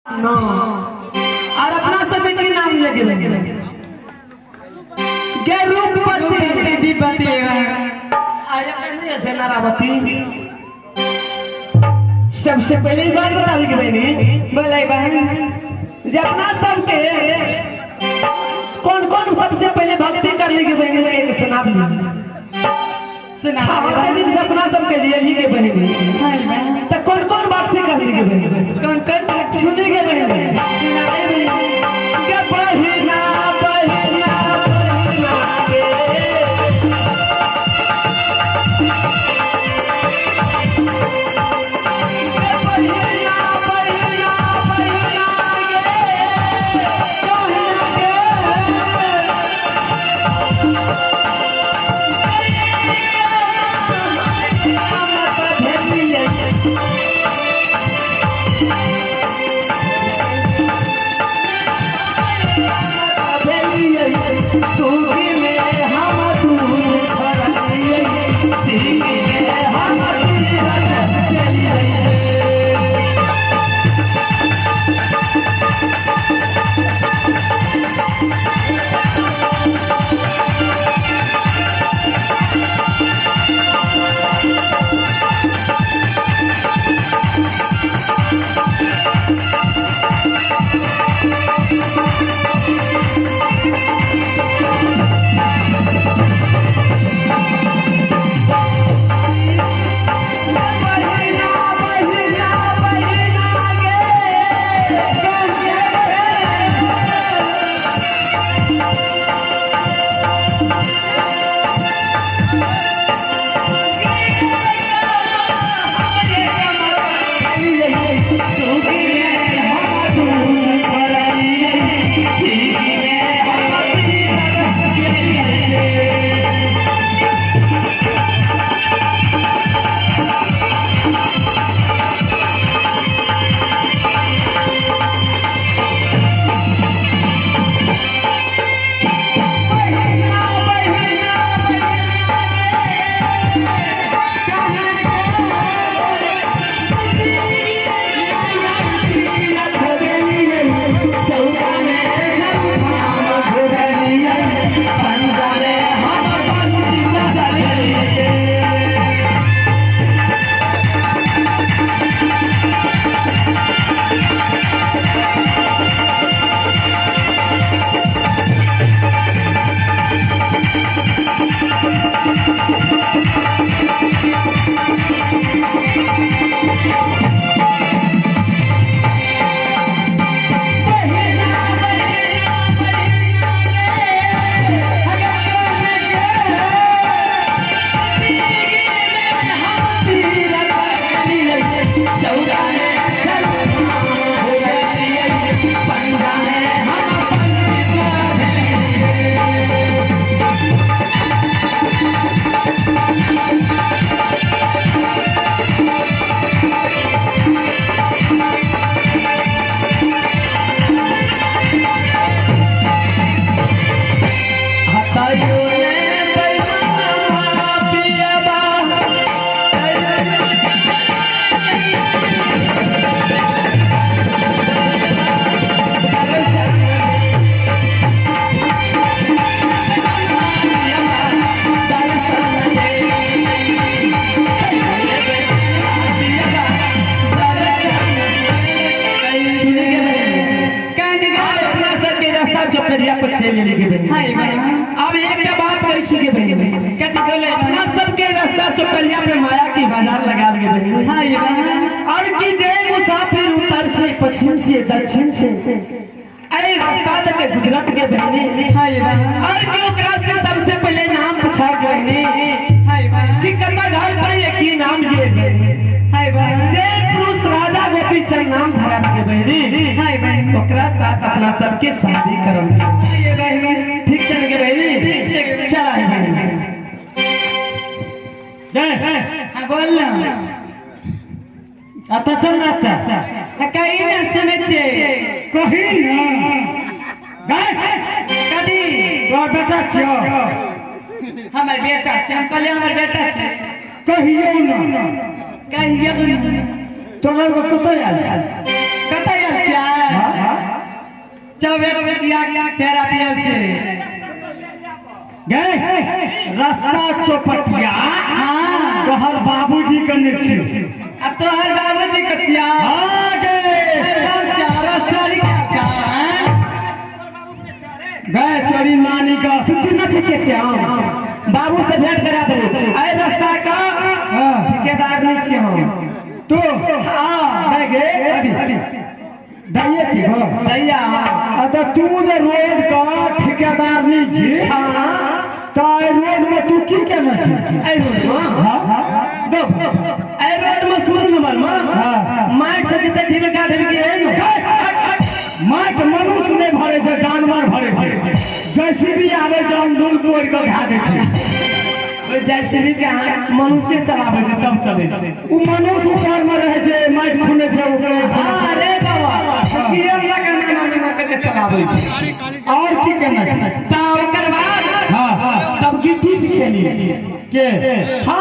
नो और अपना सब के नाम ले गेलै गे रूपवती दीपति आया त नहीं छै नारावती। सबसे पहले ई बात बताबी के बहनी बोले बहन जे अपना सबके कौन कौन सबसे पहले भक्ति कर ली के बहनी के सुना भी सुना हाँ दिन से अपना सबके जियली के बहनी हाय बहन त कौन कौन भक्ति कर ली के बहनी कौन कौन भक्ति सुनी के बहनी सुनाए बहन के बहिना बहिना बहिना के के बहिना बहिना बहिना के बहिना के अपना सबके रास्ता चौकरिया पर चल लेने के बहन। हाय बहन अब एक बात करै छी के बहन कथी बोले अपना सबके रास्ता चौकरिया पे माया की बाजार लगा के बहन। हाय बहन और की जय मुसाफिर उत्तर से पश्चिम से दक्षिण से ऐ रास्ता तक गुजरात के बहनी हाय बहन और के ओकरा से सबसे पहले नाम पूछा के बहनी हाय बहन कि कन्ना घर पर ये की नाम जे बहनी हाय बहन जय पुरुष राजा गोपी चंद नाम धरा के बहनी हाय बहन ओकरा साथ अपना सबके शादी करम हाय बहन ठीक छै ने के बहनी? ठीक छै के बहिनी। चला है बहनी। हाँ बोल ना आता चल ना आता हाँ कहीं ना सुनै छियै कही ना गाय कथी तोहर बेटा छियौ हमर बेटा छै हम कहलियै हमर बेटा छै कहियो ना कहियो ना तोहर कतऽ आयल छै कतऽ आयल छै चौबे या फेरा पियल छै। गए रास्ता चौपटिया। हाँ। तोहर बाबूजी के नहि छियौ। आ तोहर बाबूजी के छियौ? हाँ गे। एकदम चारा सारी के चारा। गए तोरी नानी का। चिन्ह छै के छियै हम? बाबू से भेंट करा देबो। एहि रास्ता का हाँ। ठेकेदार नहीं छियै हम। तू? हाँ। गए गे अभी दैये छी गो। दैया, हाँ। आ तऽ तू जे रोड का ठेकेदार नहीं छी, हाँ। तऽ एहि रोड में तू की केने छी? एहि रोड में? हाँ। गप एहि रोड में शुरू नंबर में हाँ। माइक से जिते ढीबे का ढीबे है न। माटि मनुष्य नहि भरै छै, जानवर भरै छै। जेसीबी आबै छै, अंधुन तोड़ि कऽ धए दै छै। ओहि जेसीबी के हाथ मनुष्य चलाबै छै तब चलै छै। ओ मनुष्य ऊपर मे रहै छै, माटि खुनै छै ओकरे। हाँ रे बाबा, गियर लगा ना ना करके चलाबै छै। और की केने छै? तऽ ओकर बाद हाँ। तब गिट्टी बिछेली। के? हाँ।